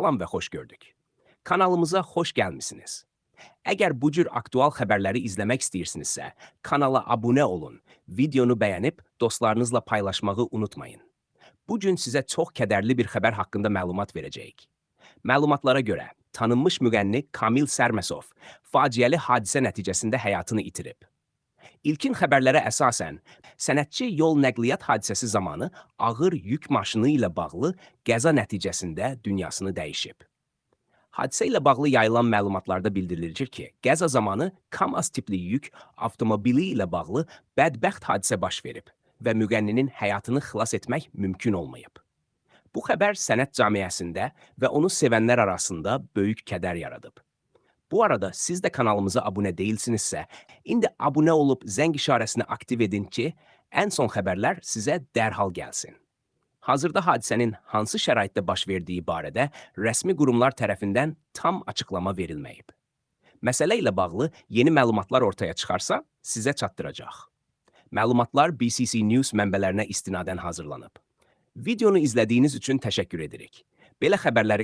Salam və xoş gördük. Kanalımıza xoş gəlmisiniz. Əgər bu cür aktual xəbərləri izləmək istəyirsinizsə, kanala abunə olun, videonu bəyənib dostlarınızla paylaşmağı unutmayın. Bu gün sizə çox kədərli bir xəbər haqqında məlumat verəcəyik. Məlumatlara görə, tanınmış müğənni Kamil Sərməsov faciəli hadisə nəticəsində həyatını itirib. İlkin xəbərlərə əsasən, sənətçi yol nəqliyyat hadisəsi zamanı ağır yük maşını ilə bağlı qəza nəticəsində dünyasını dəyişib. Hadisə ilə bağlı yayılan məlumatlarda bildirilir ki, qəza zamanı KAMAZ tipli yük avtomobili ilə bağlı bədbəxt hadisə baş verib və müğənninin həyatını xilas etmək mümkün olmayıb. Bu xəbər sənət camiəsində və onu sevənlər arasında böyük kədər yaradıb. Bu arada siz də kanalımıza abunə deyilsinizsə, indi abunə olub zəng işarəsini aktiv edin ki, ən son xəbərlər sizə dərhal gəlsin. Hazırda hadisənin hansı şəraitdə baş verdiyi barədə rəsmi qurumlar tərəfindən tam açıqlama verilməyib. Məsələ ilə bağlı yeni məlumatlar ortaya çıxarsa, sizə çatdıracaq. Məlumatlar BCC News mənbələrinə istinadən hazırlanıb. Videonu izlədiyiniz üçün təşəkkür edirik. Belə xəbərləri